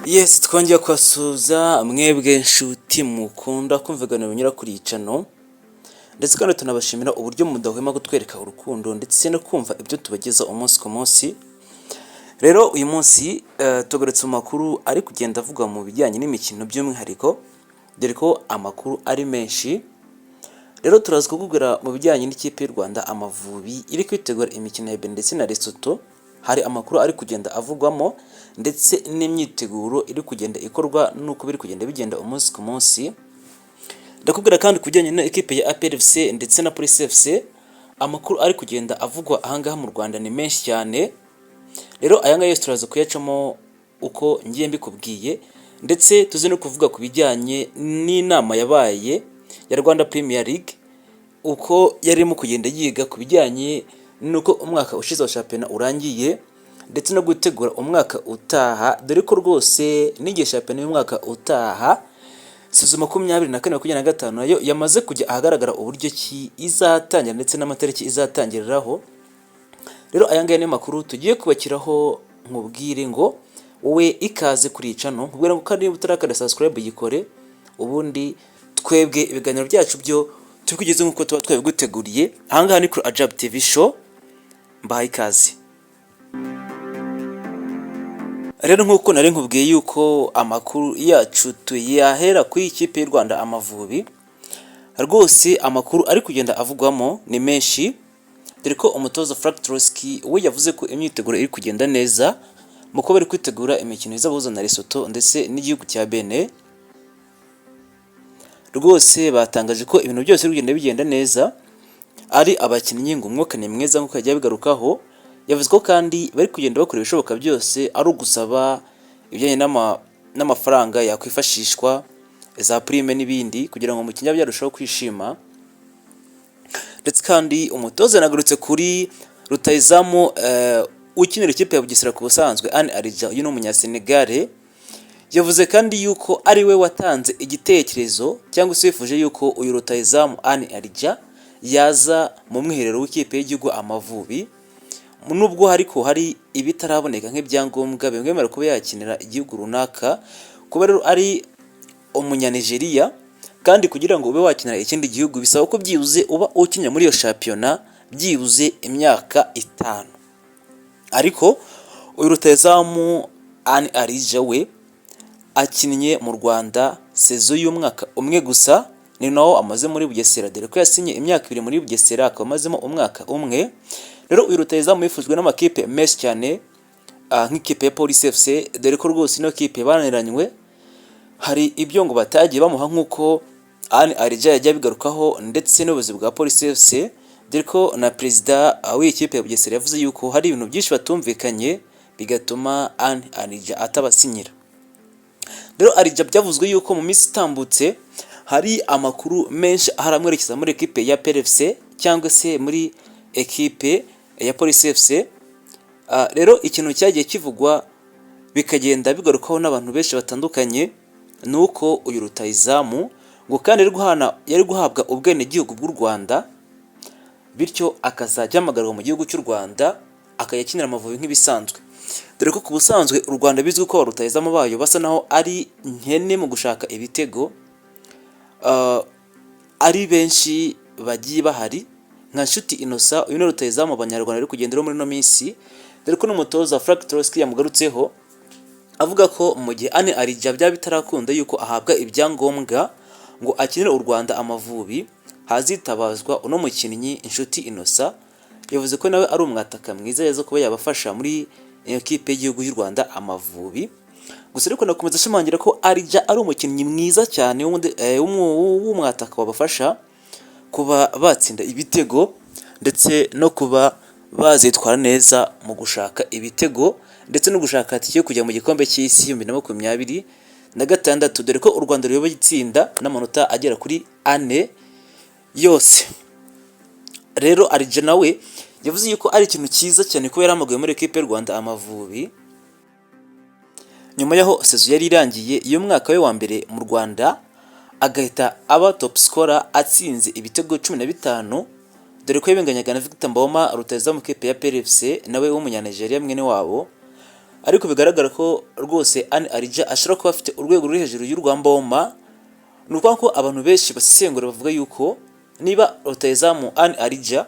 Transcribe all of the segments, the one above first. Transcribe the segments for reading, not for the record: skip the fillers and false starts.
Yes, twongeye kubasuhuza mwebwe nshuti mukunda kumva ibiganiro binyura kuri iyi channel, ndetse kandi tunabashimira uburyo mudahwema kutwereka urukundo ndetse no kumva ibyo tubageza umunsi ku munsi. Rero uyu munsi tugarutse mu makuru ari kugenda avugwa mu bijyanye n'imikino by'umwihariko, dore ko amakuru ari menshi. Rero turaza kukubwira mu bijyanye n'ikipe y'u Rwanda Amavubi iri kwitegura imikino ya Benin ndetse na Lesotho. Hari amakuru ari kugenda avugwamo ndetse n'imyiteguro iri kugenda ikorwa n'uko biri kugenda bigenda umunsi ku munsi. Ndakubwira kandi ku bijyanye na ekipe ya APR FC ndetse na Police FC. Amakuru ari kugenda avugwa ahangaha mu Rwanda ni menshi cyane. Rero aya ngaya yose turaza kuyacamo uko ngiye mbikubwiye, ndetse tuze no kuvuga ku bijyanye n'inama yabaye ya Rwanda Premier League, uko yarimo kugenda yiga ku bijyanye n'uko umwaka ushize wa shampiyona urangiye ndetse no gutegura umwaka utaha, dore ko rwose n'igihe shampiyona y'umwaka utaha, saison 24 25, nayo yamaze kujya ahagaragara uburyo ki izatangira ndetse n'amatariki izatangiriraho. Rero aya ngaya niyo makuru tugiye kubakiraho. Nkubwire ngo wowe ikaze kuri iyi channel, nkubwire ngo kandi niba utarakanda subscribe yikore, ubundi twebwe ibiganiro byacu byo tubikugeze nk'uko tuba twabiguteguriye. Ahangaha ni kuri Ajab TV Show, mbahaye ikaze. Rero nk'uko nari nkubwiye yuko amakuru yacu tuyahera kuri ikipe y'u Rwanda Amavubi, rwose amakuru ari kugenda avugwamo ni menshi, dore ko umutoza Frank Troski we yavuze ko imyiteguro iri kugenda neza mu kuba bari kwitegura imikino izabahuza na Lesotho ndetse n'igihugu cya Benin. Rwose batangaje ko ibintu byose biri kugenda bigenda neza, ari abakinnyi ngo umwuka ni mwiza nk'uko yagiye abigarukaho. Yavuze ko kandi bari kugenda bakora ibishoboka byose, ari ugusaba ibijyanye n'amafaranga yakwifashishwa, za prime n'ibindi, kugira ngo umukinnyi abe yarushaho kwishima. Ndetse kandi umutoza yanagarutse kuri rutahizamu ukinira ikipe ya Bugesera ku busanzwe, Anne Arija. Uyu ni umunyasenegale. Yavuze kandi yuko ari we watanze igitekerezo cyangwa se wifuje yuko uyu rutahizamu Anne Arija yaza mu mwiherero w'ikipe y'igihugu Amavubi, nubwo ariko hari ibitaraboneka nk'ibyangombwa bimwemerera kuba yakinira igihugu runaka. Kuba rero ari umunyanigeriya, kandi kugira ngo ube wakinira ikindi gihugu bisaba ko byibuze uba ukinira muri iyo shampiyona byibuze imyaka 5. Ariko uyu rutahizamu Anne Arija we akinnye mu Rwanda saison y'umwaka umwe gusa, ni nawo amaze muri Bugesera, dore ko yasinye imyaka 2 muri Bugesera, akaba amazemo umwaka umwe. Rero uyu rutahizamu yifujwe n'amakipe menshi cyane, nk'ikipe ya Police FC, dore ko rwose ino kipe bananiranywe, hari ibyo ngo batagiye bamuha nk'uko Anne Arija yagiye abigarukaho, ndetse n'ubuyobozi bwa Police FC, dore ko na perezida w'iyi kipe ya Bugesera yavuze yuko hari ibintu byinshi batumvikanye bigatuma Anne Arija atabasinyira. Rero Arija byavuzwe yuko mu minsi itambutse hari amakuru menshi ahari amwerekeza muri ekipe ya PRFC cyangwa se muri ekipe ya Police FC. Rero ikintu cyagiye kivugwa bikagenda bigarukaho n'abantu benshi batandukanye ni uko uyu rutahizamu ngo kandi yari guhabwa ubwenegihugu bw'u Rwanda, bityo akazajya ahamagarwa mu gihugu cy'u Rwanda akajya akinira Amavubi nk'ibisanzwe, dore ko ku busanzwe u Rwanda bizwi ko rutahizamu bayo basa naho ari nkene mu gushaka ibitego, ari benshi bagiye bahari nka Nshuti Innocent. Uyu ni rutahizamu abanyarwanda bari kugenderaho muri ino minsi, dore ko n'umutoza Frank Troski yamugarutseho avuga ko mu gihe Anne Arija byaba bitarakunda yuko ahabwa ibyangombwa ngo akinire u Rwanda Amavubi, hazitabazwa uno mukinnyi Inshuti Innocent. Yavuze ko nawe ari umwataka mwiza yaza kuba yabafasha muri ekipe y'igihugu y'u Rwanda Amavubi. Gusa ariko nakomeza ashimangira ko Arija ari umukinnyi mwiza cyane w'umwataka wabafasha kuba batsinda ibitego ndetse no kuba bazitwara neza mu gushaka ibitego ndetse no gushaka tike yo kujya mu gikombe cy'isi 2026, dore ko u Rwanda ruyoboye itsinda n'amanota agera kuri 4 yose. Rero Arija nawe yavuze yuko ari ikintu cyiza cyane kuba yarahamagawe muri ekipe y'u Rwanda Amavubi nyuma y'aho saison yari irangiye y'umwaka we wa mbere mu Rwanda, agahita aba top scorer atsinze ibitego 15, dore ko yabinganyaga na Victor Mboma, rutahizamu ikipe ya PRFC, nawe w'umunyanigeriya mwene wabo. Ariko bigaragara ko rwose Ani Arija ashobora kuba afite urwego ruri hejuru y'urwa Mbaoma. Ni ukuvuga ko abantu benshi basesengura bavuga yuko niba rutahizamu Ani Arija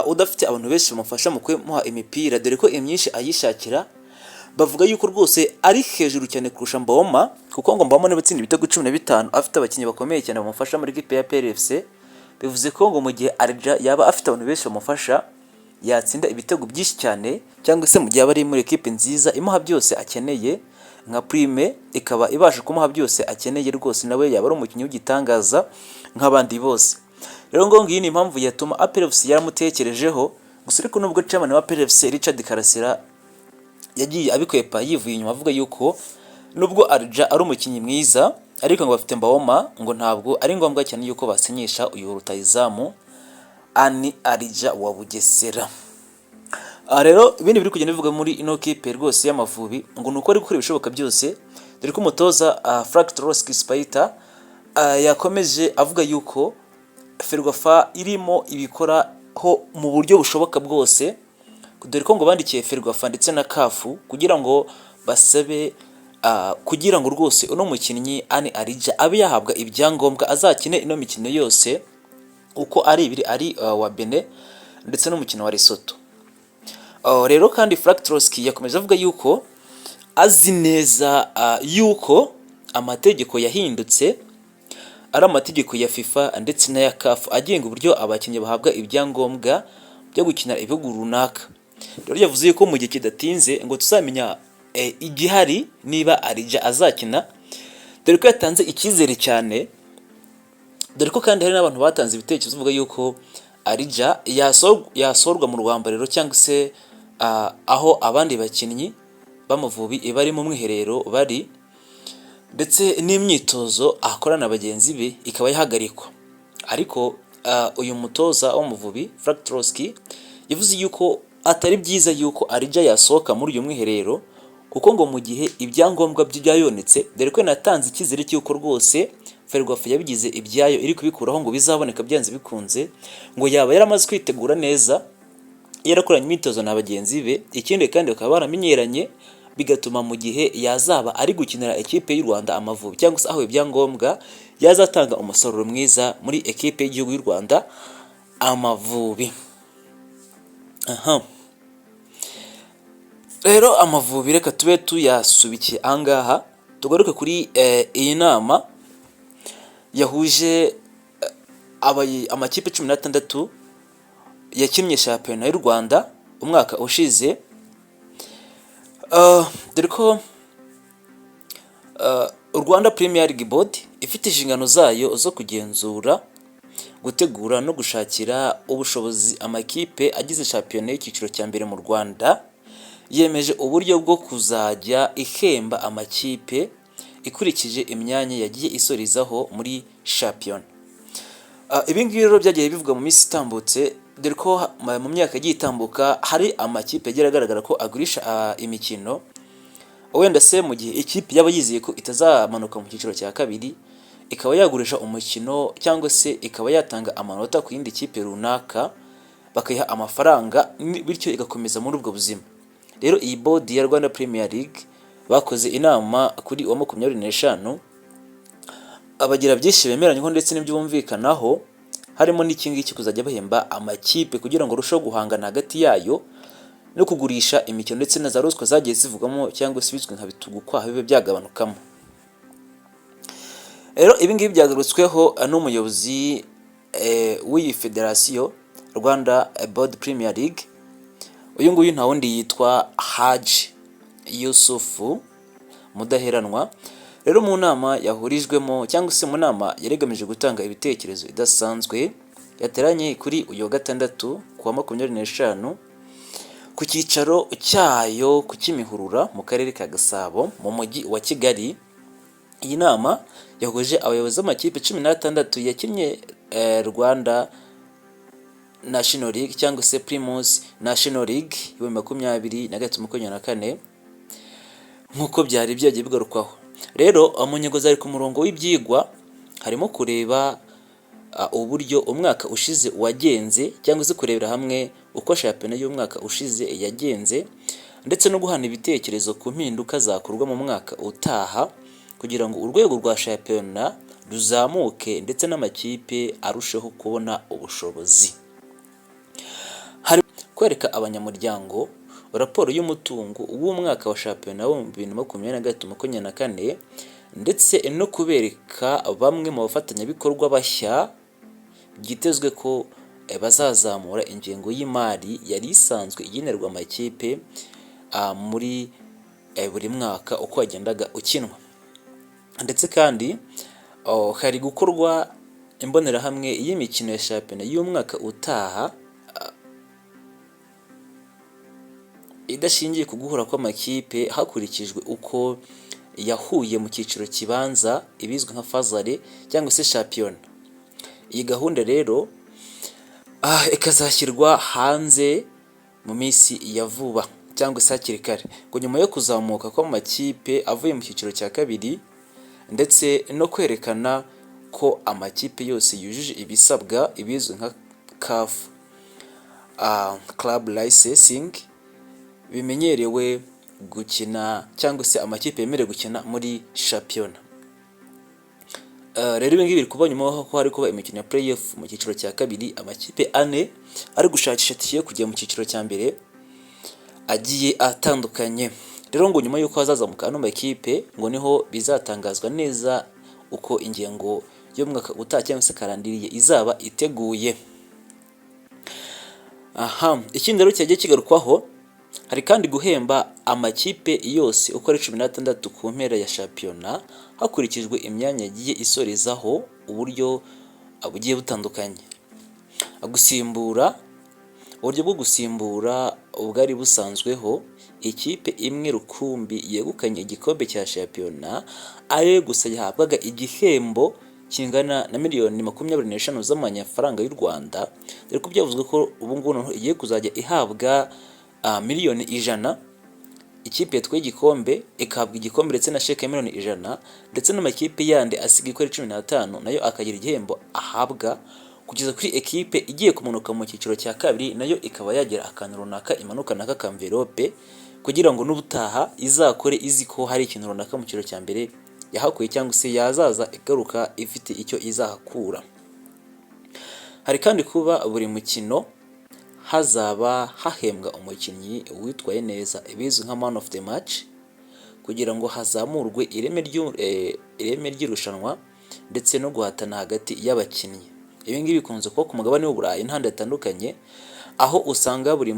udafite abantu benshi bamufasha mu kumuha imipira, dore ko imyinshi ayishakira, bavuga yuko rwose ari hejuru cyane kurusha Mbaoma, kuko ngo Mbaoma niba atsinda ibitego 15 afite abakinnyi bakomeye cyane bamufasha muri ekipe ya APR FC, bivuze ko ngo mu gihe Arija yaba afite abantu benshi bamufasha yatsinda ibitego byinshi cyane, cyangwa se mu gihe aba ari muri ekipe nziza imuha byose akeneye, nka Prime ikaba ibasha kumuha byose akeneye, rwose nawe yaba ari umukinnyi w'igitangaza nk'abandi bose. Rero ngo ngiyi ni impamvu yatuma APR FC yaramutekerejeho gusa. Ariko nubwo chairman wa APR FC Richard Karasira yagiye abikwepa yivuye inyuma, avuga yuko nubwo Arja ari umukinnyi mwiza, ariko ngo bafite Mbaoma, ngo ntabwo ari ngombwa cyane yuko basinyisha uyu rutahizamu Ani Arija wa Bugesera. Aha rero ibindi biri kugenda bivuga muri ino kipe rwose y'Amavubi ngo ni uko ari gukora ibishoboka byose, dore ko umutoza Frank Troski Spaita yakomeje avuga yuko Ferwafa irimo ibikoraho mu buryo bushoboka bwose, dore ko ngo bandikiye Ferwafa ndetse na CAF kugira ngo basabe kugira ngo rwose uno mukinnyi Ani Arija abe yahabwa ibyangombwa, azakine ino mikino yose uko ari ibiri, ari wa Benin ndetse n'umukino wa Lesotho. Rero kandi Frank Troski yakomeje avuga yuko azi neza yuko amategeko yahindutse, ari amategeko ya FIFA ndetse n'aya CAF agenga uburyo abakinnyi bahabwa ibyangombwa byo gukina ibihugu runaka. Rero yavuze yuko mu gihe kidatinze ngo tuzamenya igihari niba Arija azakina, dore ko yatanze icyizere cyane, dore ko kandi hari n'abantu batanze ibitekerezo bavuga yuko Arija yasohorwa mu rwambariro, cyangwa se aho abandi bakinnyi b'Amavubi bari mu mwiherero bari, ndetse n'imyitozo akorana na bagenzi be ikaba yahagarikwa. Ariko uyu mutoza w'Amavubi Frank Troski yavuze yuko atari byiza yuko Arija yasohoka muri uyu mwiherero, kuko ngo mu gihe ibyangombwa bye byabonetse, dore ko yanatanze icyizere cy'uko rwose Ferwafa yabigize ibyayo, iri kubikuraho, ngo bizaboneka byanze bikunze, ngo yaba yaramaze kwitegura neza, yarakoranye imyitozo na bagenzi be, ikindi kandi bakaba baramenyeranye, bigatuma mu gihe yazaba ari gukinira ekipe y'u Rwanda Amavubi, cyangwa se aho ibyangombwa, yazatanga umusaruro mwiza muri ekipe y'igihugu y'u Rwanda Amavubi. Aha rero Amavubi reka tube tuyasubikiye ahangaha, tugaruke kuri iyi nama yahuje amakipe 16 yakinnye shampiyona y'u Rwanda umwaka ushize, dore ko Rwanda Premier League Board ifite inshingano zayo zo kugenzura, gutegura no gushakira ubushobozi amakipe agize shampiyona y'icyiciro cya mbere mu Rwanda, yemeje uburyo bwo kuzajya ihemba amakipe ikurikije imyanya yagiye isorezaho muri shampiyona. Ibi ngibi rero byagiye bivugwa mu minsi itambutse, dore ko mu myaka yagiye itambuka hari amakipe yagiye agaragara ko agurisha imikino, wenda se mu gihe ikipe yaba yizeye ko itazamanuka mu cyiciro cya kabiri, ikaba yagurisha umukino cyangwa se ikaba yatanga amanota ku yindi kipe runaka, bakayiha amafaranga, bityo igakomeza muri ubwo buzima. Rero iyi board ya Rwanda Premier League bakoze inama kuri uwa 25, abagira byinshi bemeranywaho ndetse n'ibyo bumvikanaho, harimo n'iki ngiki kuzajya bahemba amakipe kugira ngo arusheho guhangana hagati yayo, no kugurisha imikino ndetse na za ruswa zagiye zivugwamo cyangwa se ibizwi nka bitugukwaha bibe byagabanukamo. Rero ibi ngibi byagarutsweho n'umuyobozi w'iyi federasiyo Rwanda Board Premier League. Uyu nguyu nta wundi, yitwa Haji Yusufu Mudaheranwa. Rero mu nama yahurijwemo, cyangwa se mu nama yari igamije gutanga ibitekerezo idasanzwe, yateranye kuri uyu wa gatandatu ku wa 25 ku cyicaro cyayo ku Kimihurura mu karere ka Gasabo mu mujyi wa Kigali. Iyi nama yahuje abayobozi b'amakipe 16 yakinnye Rwanda National League cyangwa se Primus National League 2023 24, nk'uko byari byagiye bigarukwaho. Rero mu ngingo zari ku murongo w'ibyigwa harimo kureba uburyo umwaka ushize wagenze, cyangwa se kurebera hamwe uko shampiyona y'umwaka ushize yagenze, ndetse no guhana ibitekerezo ku mpinduka zakorwa mu mwaka utaha kugira ngo urwego rwa shampiyona ruzamuke ndetse n'amakipe arusheho kubona ubushobozi. Hari kwereka abanyamuryango raporo y'umutungo w'umwaka wa shampiyona wo mu 2023, ndetse no kubereka bamwe mu bafatanyabikorwa bashya byitezwe ko bazazamura ingengo y'imari yari isanzwe igenerwa amakipe muri buri mwaka uko wagendaga ukinwa. Ndetse kandi hari gukorwa imbonerahamwe y'imikino ya shampiyona y'umwaka utaha idashingiye ku guhura kw'amakipe hakurikijwe uko yahuye mu cyiciro kibanza, ibizwi nka phase aller cyangwa se shampiyona. Iyi gahunda rero ikazashyirwa hanze mu minsi ya vuba cyangwa se hakiri kare, ngo nyuma yo kuzamuka kw'amakipe avuye mu cyiciro cya kabiri ndetse no kwerekana ko amakipe yose yujuje ibisabwa, ibizwi nka CAF Club Licensing, bimenyerewe gukina cyangwa se amakipe yemerewe gukina muri shampiyona. Rero ibi ngibi biri kuba nyuma y'aho hari kuba imikino ya play-off mu cyiciro cya kabiri, amakipe ane ari gushakisha tike yo kujya mu cyiciro cya mbere agiye atandukanye. Rero ngo nyuma y'uko hazazamuka ano makipe, ngo niho bizatangazwa neza uko ingengo y'umwaka utaha cyangwa se calendrier izaba iteguye. Aha ikindi rero cyagiye kigarukwaho, hari kandi guhemba amakipe yose uko ari 16 ku mpera ya shampiyona hakurikijwe imyanya yagiye isorezaho uburyo bugiye butandukanye. Gusimbura uburyo bwo gusimbura ubwari busanzweho, ikipe imwe rukumbi yegukanye igikombe cya shampiyona ariyo gusa yahabwaga igihembo kingana na miliyoni 25 z'amafaranga y'u Rwanda, dore ko byavuzwe ko ubu ngubu noneho igiye kuzajya ihabwa miliyoni 100. Ikipe yatwaye igikombe ikahabwa igikombe ndetse na sheke ya miliyoni 100, ndetse n'amakipe yandi asigaye uko ari 15 nayo akagira igihembo ahabwa, kugeza kuri ekipe igiye kumanuka mu cyiciro cya kabiri nayo ikaba yagira akantu runaka imanukana k'akamverope, kugira ngo n'ubutaha izakore izi ko hari ikintu runaka mu cyiciro cya mbere yahakuye cyangwa se yazaza igaruka ifite icyo izahakura. Hari kandi kuba buri mukino hazaba hahembwa umukinnyi witwaye neza, ibizwi nka man of the match, kugira ngo hazamurwe ireme ry'irushanwa ndetse no guhatana hagati y'abakinnyi. Ibi ngibi bikunze kuba ku mugabane w'Uburayi n'ahandi hatandukanye, aho usanga buri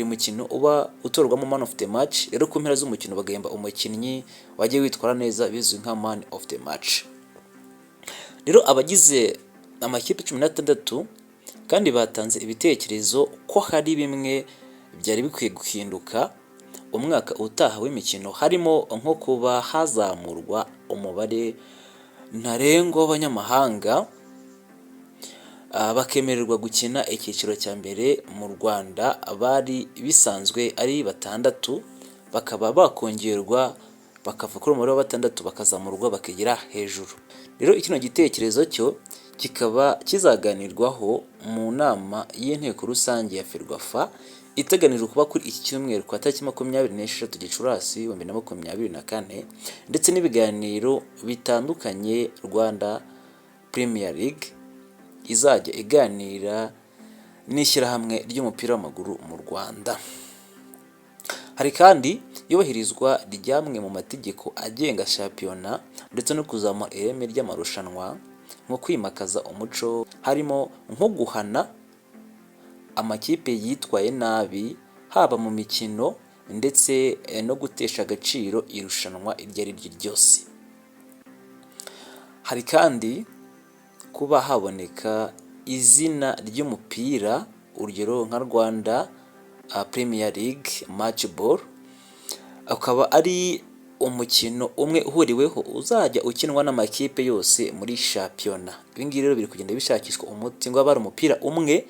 mukino uba utorwamo man of the match. Rero ku mpera z'umukino bagahemba umukinnyi wagiye witwara neza, bizwi nka man of the match. Rero abagize amakipe 16 kandi batanze ibitekerezo ko hari bimwe byari bikwiye guhinduka umwaka utaha w'imikino, harimo nko kuba hazamurwa umubare ntarengwa w'abanyamahanga bakemererwa gukina icyiciro cya mbere mu Rwanda. Bari bisanzwe ari batandatu, bakaba bakongerwa bakava kuri umubare wa batandatu bakazamurwa bakagera hejuru. Rero kino gitekerezo cyo kikaba kizaganirwaho mu nama y'inteko rusange ya FERWAFA iteganijwe kuba kuri iki cyumweru ku tariki 26 Gicurasi 2024, ndetse n'ibiganiro bitandukanye Rwanda Premier League izajya iganira n'ishyirahamwe ry'umupira w'amaguru mu Rwanda. Hari kandi iyubahirizwa ry'amwe mu mategeko agenga shampiyona ndetse no kuzamura ireme ry'amarushanwa, nko kwimakaza umuco, harimo nko guhana amakipe yitwaye nabi haba mu mikino ndetse no gutesha agaciro irushanwa iryo ari ryo ryose. Hari kandi kuba haboneka izina ry'umupira, urugero nka Rwanda Premier League Match Ball, akaba ari umukino umwe uhuriweho uzajya ukinwa n'amakipe yose muri shampiyona. Ibi ngibi rero biri kugenda bishakishwa umuti ngo habe hari umupira umwe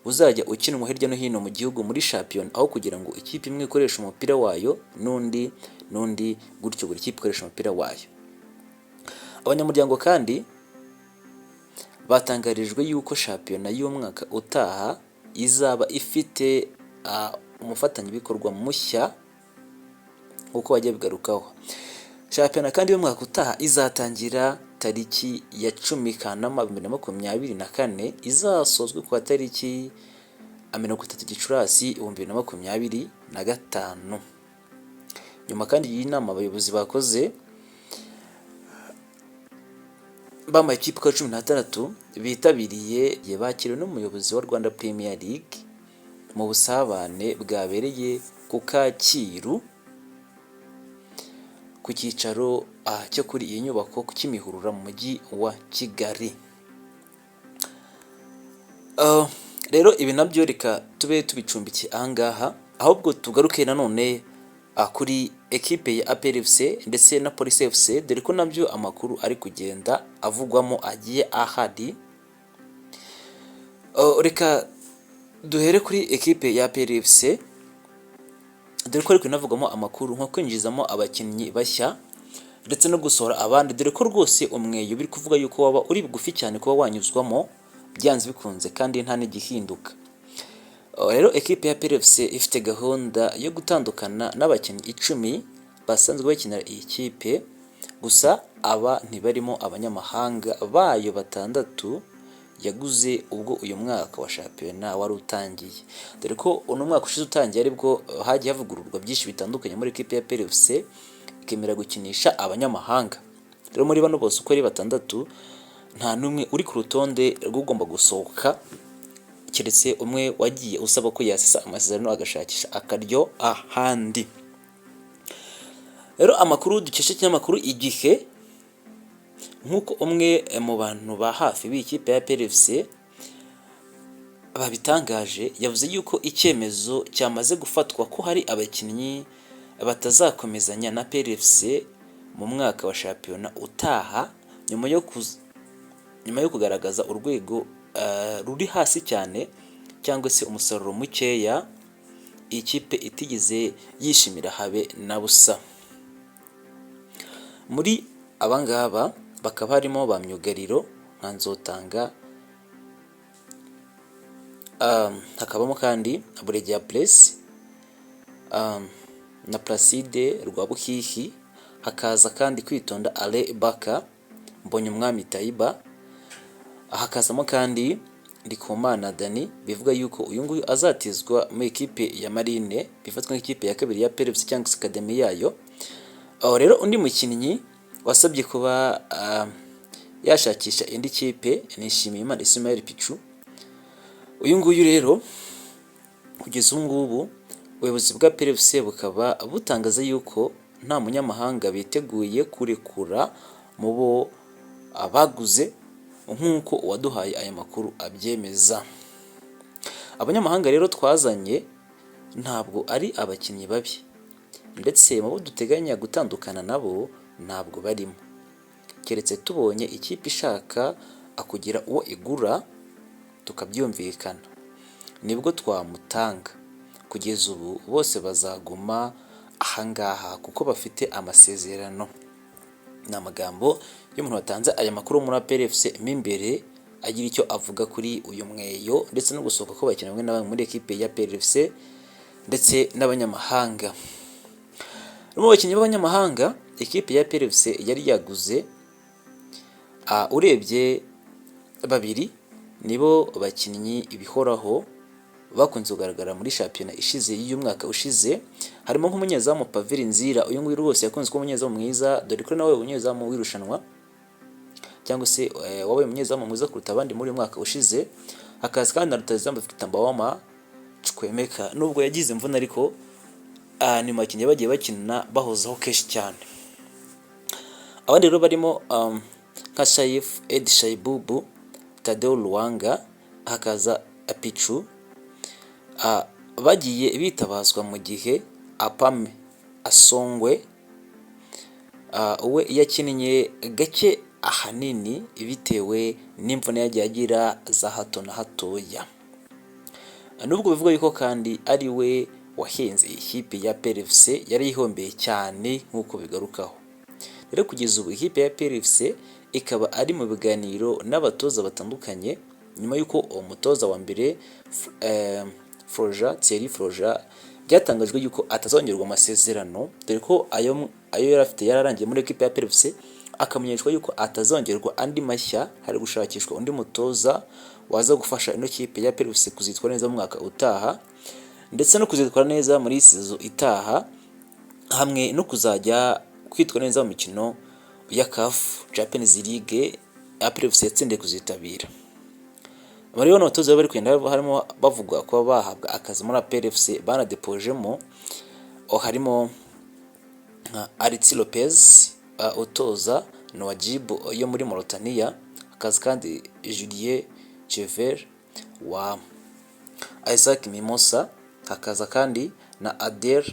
uzajya ukinwa hirya no hino mu gihugu muri shampiyona, aho kugira ngo ikipe imwe ikoreshe umupira wayo n'undi n'undi gutyo, buri kipe ikoresha umupira wayo. Abanyamuryango kandi batangarijwe yuko shampiyona y'umwaka utaha izaba ifite umufatanyabikorwa mushya nk'uko bajya bigarukaho. Shampiyona kandi y'umwaka utaha izatangira tariki ya 10 Kanama 2024, izasozwe ku tariki 30 Gicurasi 2025. Nyuma kandi y'iyi nama abayobozi bakoze b'amakipe uko ari 16 bitabiriye, bakiriwe n'umuyobozi wa Rwanda Premier League mu busabane bwabereye ku Kacyiru ku cyicaro cyo kuri iyi nyubako ku Kimihurura mu mujyi wa Kigali. Rero ibi nabyo reka tube tubicumbikiye ahangaha, ahubwo tugaruke nanone kuri ekipe ya APR FC ndetse na Police FC, dore ko nabyo amakuru ari kugenda avugwamo agiye ahari. Reka duhere kuri ekipe ya APR FC, dore ko ari kunavugwamo amakuru nko kwinjizamo abakinnyi bashya ndetse no gusohora abandi, dore ko rwose umweyo biri kuvuga yuko waba uri bugufi cyane kuba wanyuzwamo byanze bikunze kandi nta n'igihinduka. Rero ekipe ya APR FC ifite gahunda yo gutandukana n'abakinnyi 10 basanzwe bakinira iyi kipe, gusa aba ntibarimo abanyamahanga bayo batandatu yaguze ubwo uyu mwaka wa shampiyona wari utangiye, dore ko uno mwaka ushize utangiye aribwo hagiye havugururwa byinshi bitandukanye muri ekipe ya APR FC, ikemera gukinisha abanyamahanga. Rero muri bano bose uko ari batandatu, nta n'umwe uri ku rutonde rw'ugomba gusohoka, keretse umwe wagiye usaba ko yasesa amasezerano agashakisha akaryo ahandi. Rero amakuru dukesha ikinyamakuru Igihe, nk'uko umwe mu bantu ba hafi b'iyi kipe ya APR FC babitangaje, yavuze yuko icyemezo cyamaze gufatwa ko hari abakinnyi batazakomezanya na APR FC mu mwaka wa shampiyona utaha, nyuma yo kugaragaza urwego ruri hasi cyane cyangwa se umusaruro mukeya iyi kipe itigeze yishimira habe na busa. Muri abangaba bakaba harimo ba myugariro nka Nzotanga, hakabamo kandi Buregeya Blaise na Placide Rwabuhihi, hakaza kandi Kwitonda Alain Baka, Mbonyumwami Taiba, hakazamo kandi Ndikumana Dany, bivuga yuko uyu nguyu azatizwa mu ikipe ya Marine, bifatwa nk'ikipe ya kabiri ya APR FC cyangwa se academy yayo. Aho rero undi mukinnyi wasabye kuba yashakisha indi kipe ni Nshimiyimana Ismail Pichu. Uyu nguyu rero kugeza ubu ngubu ubuyobozi bwa APR FC bukaba butangaza yuko nta munyamahanga biteguye kurekura mu bo baguze, nk'uko uwaduhaye aya makuru abyemeza. Abanyamahanga rero twazanye ntabwo ari abakinnyi babi, ndetse mu bo duteganya gutandukana nabo ntabwo barimo, keretse tubonye ikipe ishaka kugira uwo igura tukabyumvikana, nibwo twamutanga. Kugeza ubu bose bazaguma ahangaha kuko bafite amasezerano. Ni amagambo y'umuntu watanze aya makuru muri APR FC mo imbere, agira icyo avuga kuri uyu mweyo ndetse no gusohoka kw'abakinnyi bamwe na bamwe muri ekipe ya APR FC ndetse n'abanyamahanga. Mu bakinnyi b'abanyamahanga ekipe ya APR FC yari yaguze, urebye babiri nibo bakinnyi bihoraho bakunze kugaragara muri shampiyona ishize y'umwaka ushize, harimo nk'umunyezamu Pavelh Ndzila. Uyu nguyu rwose yakunze kuba umunyezamu mwiza, dore ko nawe umunyezamu w'irushanwa cyangwa se wabaye umunyezamu mwiza kuruta abandi muri uyu mwaka ushize. Hakaza kandi na rutahizamu Victor Mbaoma Chukwuemeka, nubwo yagize imvune ariko ni mu bakinnyi bagiye bakina bahozaho kenshi cyane. Abandi rero barimo nka Shaifu Ed Shaibubu, Tadeo Lwanga, hakaza Pichu, bagiye bitabazwa mu gihe Apame Asongwe we yakinnye gake, ahanini bitewe n'imvune yagiye agira za hato na hatoya, nubwo bivuga yuko kandi ari we wahenze iyi kipe ya APR FC, yari ihombeye cyane nk'uko bigarukaho. Rero kugeza ubu ikipe ya APR FC ikaba ari mu biganiro n'abatoza batandukanye, nyuma y'uko uwo mutoza wa mbere Froger, Thierry Froger, byatangajwe yuko atazongerwa amasezerano, dore ko ayo yari afite yararangiye muri ekipe ya APR FC, akamenyeshwa yuko atazongerwa andi mashya. Hari gushakishwa undi mutoza waza gufasha ino kipe ya APR FC kuzitwara neza mu mwaka utaha, ndetse no kuzitwara neza muri saison itaha, hamwe no kuzajya kwitwara neza mu mikino ya CAF Champions League APR FC yatsindiye kuzitabira. Muri bano batoza bari kugenda harimo bavugwa kuba bahabwa akazi muri APR FC banadepojemo, harimo nka Alexis Lopez utoza Nouadhibou yo muri Mauritania, hakaza kandi Julien Chever wa ASEC Mimosas, hakaza kandi na Adel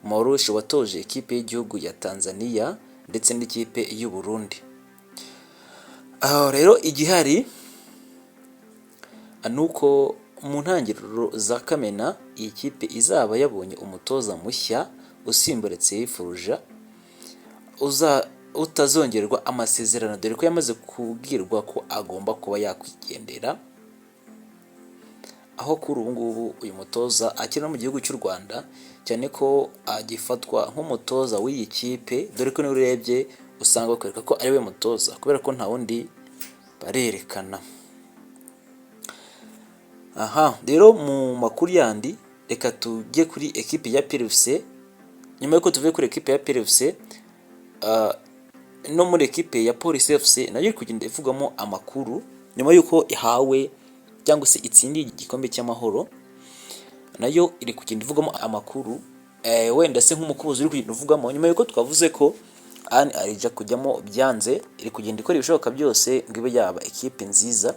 Marouche watoje ikipe y'igihugu ya Tanzania ndetse n'ikipe y'u Burundi. Aho rero igihari ni uko mu ntangiriro za Kamena iyi kipe izaba yabonye umutoza mushya usimbura Thierry Froger uza utazongerwa amasezerano, dore ko yamaze kubwirwa ko agomba kuba yakwigendera, aho kuri ubu ngubu uyu mutoza akina mu gihugu cy'u Rwanda, cyane ko agifatwa nk'umutoza w'iyi kipe, dore ko niba urebye usanga bakwereka ko ari we mutoza kubera ko nta wundi barerekana. Aha rero mu makuru yandi, reka tujye kuri ekipe ya APR FC. Nyuma y'uko tuvuye kuri ekipe ya APR FC, no muri ekipe ya Police FC nayo iri kugenda ivugamo amakuru nyuma y'uko ihawe cyangwa se itsindiye igikombe cy'Amahoro, nayo iri kugenda ivugamo amakuru. Wenda se nk'umukubuzi uri kugenda uvugamo, nyuma y'uko twavuze ko Al Ahly kujyamo byanze, iri kugenda ikora ibishoboka byose ngo ibe yaba ekipe nziza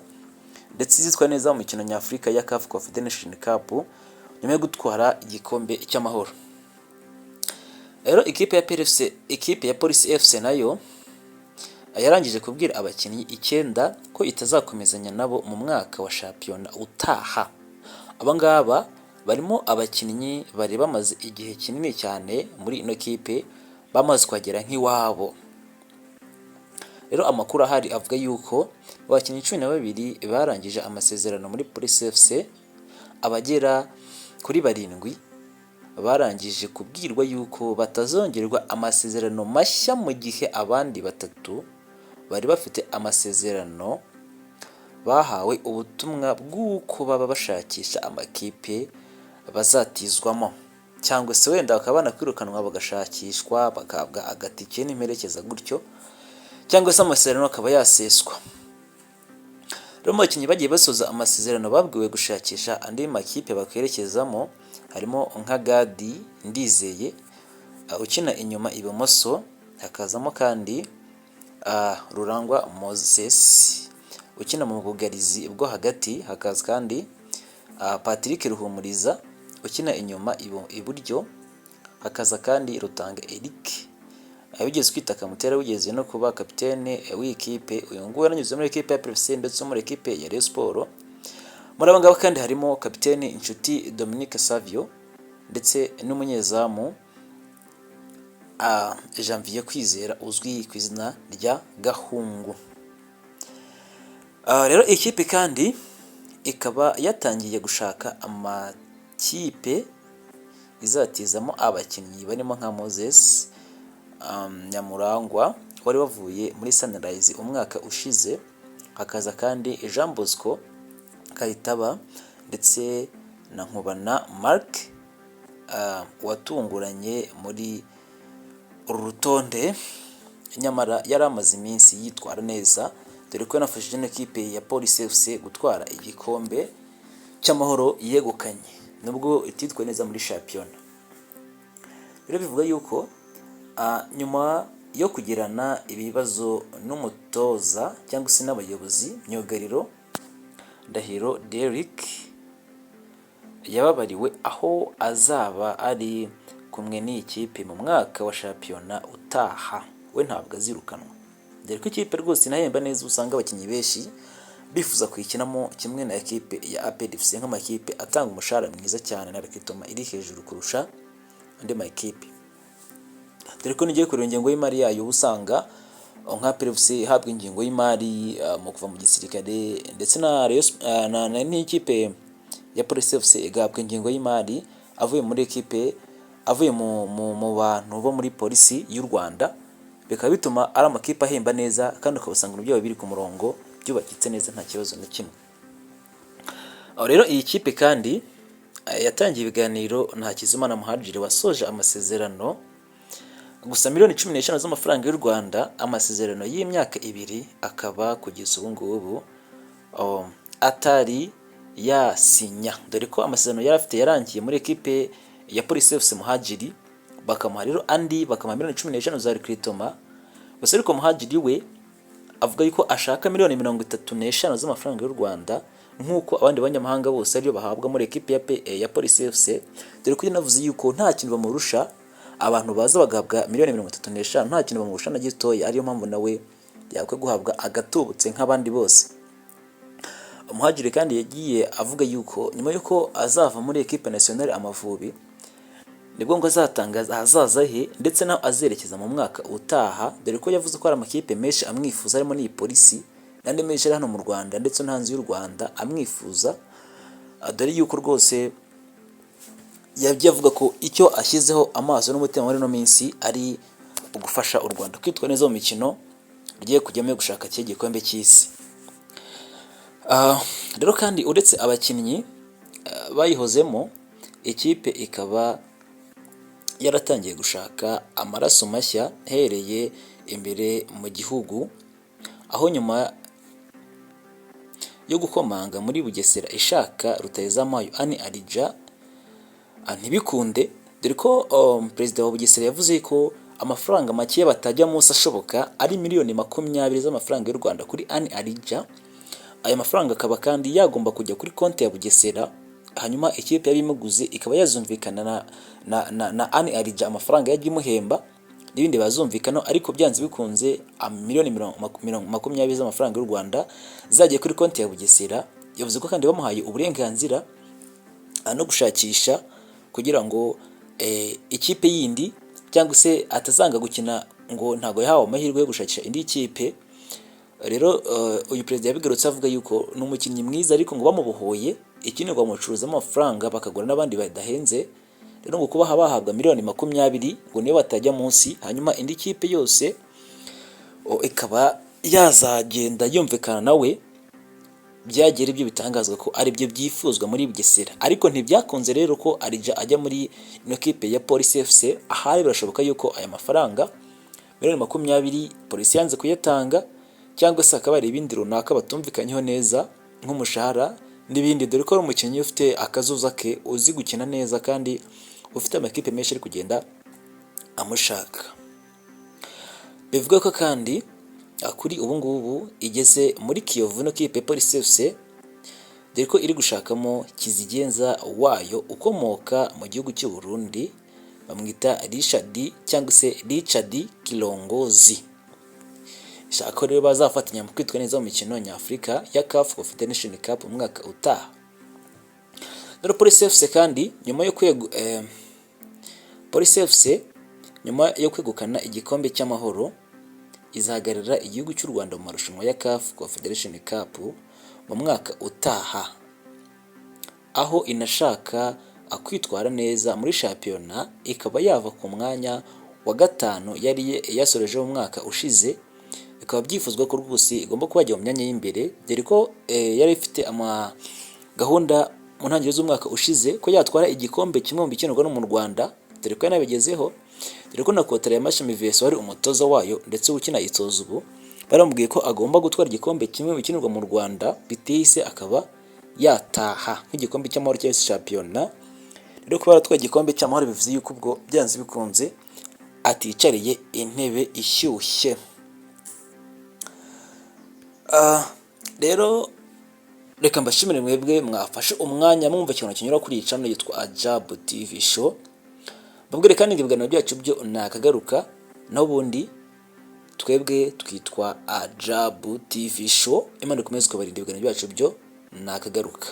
ndetse izitwa neza mu mikino nyafurika ya CAF Confederation Cup nyuma yo gutwara igikombe cy'Amahoro. Rero ikipe ya PFC, ikipe ya Police FC nayo yarangije kubwira abakinnyi icyenda ko itazakomezanya nabo mu mwaka wa shampiyona utaha. Aba ngaba barimo abakinnyi bari bamaze igihe kinini cyane muri ino kipe, bamaze kuhagera nk'iwabo. Rero amakuru ahari avuga yuko abakinnyi 12 barangije amasezerano muri Police FC, abagera kuri barindwi barangije kubwirwa yuko batazongerwa amasezerano mashya, mu gihe abandi batatu bari bafite amasezerano bahawe ubutumwa bw'uko baba bashakisha amakipe bazatizwamo, cyangwa se wenda bakaba banakwirukanwa, bagashakishwa, bagahabwa agatike n'imperekeza gutyo, cyangwa se amasezerano akaba yaseswa. Rero mu bakinnyi bagiye basoza amasezerano babwiwe gushakisha andi makipe bakwerekezamo, harimo nka Gadi Ndizeye ukina inyuma ibumoso, hakazamo kandi Rurangwa Moses ukina mu bwugarizi bwo hagati, hakaza kandi Patrick Ruhumuriza ukina inyuma iburyo, hakaza kandi Rutanga Eric wigeze kwita Kamutera, wigeze no kuba kapitene w'ikipe. Uyu nguyu yaranyuze muri ekipe ya APR ndetse no muri ekipe ya Rayon Sports. Muri aba ngaba kandi harimo kapitene Inshuti Dominique Savio ndetse n'umunyezamu Janvier Kwizera uzwi ku izina rya Gahungu. Rero ikipe kandi ikaba yatangiye gushaka amakipe izatizamo abakinnyi barimo nka Moses Nyamurangwa wari wavuye muri Sunrise umwaka ushize, hakaza kandi Jean Bosco Kayitaba ndetse na Nkubana Mark watunguranye muri uru rutonde, nyamara yari amaze iminsi yitwara neza, dore ko yanafashije n'ikipe ya Police FC gutwara igikombe cy'Amahoro yegukanye, nubwo ititwaye neza muri shampiyona. Rero bivuga yuko nyuma yo kugirana ibibazo n'umutoza cyangwa se n'abayobozi, myugariro Ndahiro Derrick yababariwe, aho azaba ari kumwe n'iyi kipe mu mwaka wa shampiyona utaha. We ntabwo azirukanwa, dore ko ikipe rwose inahemba neza, usanga abakinnyi benshi bifuza kuyikinamo, kimwe na ekipe ya APR FC nk'amakipe atanga umushahara mwiza cyane na recrutement iri hejuru kurusha andi makipe, dore ko nigiye kureba ingengo y'imari yayo, uba usanga nka APR FC ihabwa ingengo y'imari mu kuva mu gisirikare, ndetse na Rayon na n'ikipe ya Police FC igahabwa ingengo y'imari avuye muri ekipe, avuye mu bantu bo muri Polisi y'u Rwanda, bikaba bituma ari amakipe ahemba neza kandi ukabasanga ibintu byabo biri ku murongo, byubakitse neza, nta kibazo na kimwe. Aho rero iyi kipe kandi yatangiye ibiganiro na Hakizimana Muhadjiri wasoje amasezerano, gusa miliyoni 15 z'amafaranga y'u Rwanda, amasezerano y'imyaka 2, akaba kugeza ubu ngubu atari yasinya, dore ko amasezerano yari afite yarangiye muri ekipe ya Police FC. Muhadjiri bakamuha rero andi, bakamuha miliyoni 15 za recrutement gusa, ariko Muhadjiri we avuga yuko ashaka miliyoni 35 z'amafaranga y'u Rwanda nk'uko abandi banyamahanga bose ariyo bahabwa muri ekipe ya Police FC, dore ko yanavuze yuko nta kintu bamurusha. Abantu baza bagahabwa miliyoni 35, nta kintu bamurusha na gitoya, ariyo mpamvu nawe yakwiye guhabwa agatubutse nk'abandi bose. Muhadjiri kandi yagiye avuga yuko nyuma yuko azava muri ekipe nationale Amavubi, nibwo ngo azatangaza ahazaza he ndetse naho azerekeza mu mwaka utaha, dore ko yavuze ko hari amakipe menshi amwifuza, harimo n'iyi Polisi n'andi menshi ari hano mu Rwanda ndetse no hanze y'u Rwanda amwifuza, dore yuko rwose yagiye avuga ko icyo ashyizeho amaso n'umutima muri ino minsi ari ugufasha u Rwanda kwitwara neza mu mikino rugiye kujyamo yo gushaka iki gikombe cy'isi. Rero kandi uretse abakinnyi bayihozemo, ikipe ikaba yaratangiye gushaka amaraso mashya ahereye imbere mu gihugu, aho nyuma yo gukomanga muri Bugesera ishaka rutahizamu wayo Ani Arija ntibikunde, dore ko perezida wa Bugesera yavuze ko amafaranga make batajya munsi ashoboka ari miliyoni 20 z'amafaranga y'u Rwanda kuri Ani Arija. Aya mafaranga akaba kandi yagomba kujya kuri konti ya Bugesera, hanyuma ikipe yari imuguze ikaba yazumvikana na Ani Arija amafaranga yajya imuhemba n'ibindi bazumvikana, ariko byanze bikunze miliyoni 20 z'amafaranga y'u Rwanda zagiye kuri konti ya Bugesera. Yavuze ko kandi bamuhaye uburenganzira no gushakisha kugira ngo ikipe yindi, cyangwa se atazanga gukina ngo ntabwo yahawe amahirwe yo gushakisha indi kipe. Rero uyu perezida yabigarutse avuga yuko ni umukinnyi mwiza, ariko ngo bamubohoye, ikindi ngo bamucuruzamo amafaranga bakagura n'abandi badahenze. Rero ngo kuba bahabwa miliyoni 20 ngo niyo batajya munsi, hanyuma indi kipe yose ikaba yazagenda yumvikana nawe, byagera ibyo bitangazwa ko ari byo byifuzwa muri Bugesera. Ariko ntibyakunze rero ko Arija ajya muri ino kipe ya Police FC. Ahari birashoboka yuko aya mafaranga miliyoni 20 Polisi yanze kuyatanga, cyangwa se hakaba hari ibindi runaka batumvikanyeho neza nk'umushahara n'ibindi, dore ko ari umukinnyi ufite akazuza ke, uzi gukina neza kandi ufite amakipe menshi ari kugenda amushaka. Bivuga ko kandi kuri ubu ngubu igeze muri Kiyovu no kipe Police FC, dore ko iri gushakamo kizigenza wayo ukomoka mu gihugu cy'u Burundi, bamwita Richard cyangwa se Richard Kilongozi. Ishaka ko rero bazafatanya mu kwitwa neza mu mikino nyafurika ya CAF Confederation Cup mu mwaka utaha. Rero Police FC kandi nyuma yo kwegu Police FC nyuma yo kwegukana igikombe cy'amahoro, izahagararira igihugu cy'u Rwanda mu marushanwa ya CAF Confederation Cup mu mwaka utaha, aho inashaka kwitwara neza muri shampiyona, ikaba yava ku mwanya wa gatanu yari yasorejeho umwaka ushize, bikaba byifuzwa ko rwose igomba kuba yajya mu myanya y'imbere, dore ko yari ifite ama gahunda mu ntangiriro z'umwaka ushize ko yatwara igikombe kimwe mu bikinirwa no mu Rwanda, dore ko yanabigezeho, dore ko na contrat ya Mashami Vincent wari umutoza wayo ndetse ukina itoza ubu, baramubwiye ko agomba gutwara igikombe kimwe mu bikinirwa mu Rwanda, bitihise akaba yataha, nk'igikombe cy'amahoro cyangwa se shampiyona. Rero kuba yaratwaye igikombe cy'amahoro bivuze yuko ubwo byanze bikunze aticariye intebe ishyushye. Rero reka mbashimire mwebwe mwafashe umwanya mwumva ikintu kinyura kuri iyi channel yitwa Ajabu TV Show. Mbabwire kandi ngo ibiganiro byacu byo nakagaruka, naho ubundi twebwe twitwa Ajabu TV Show. Imana ikomeze kubarinda, ibiganiro byacu byo nakagaruka.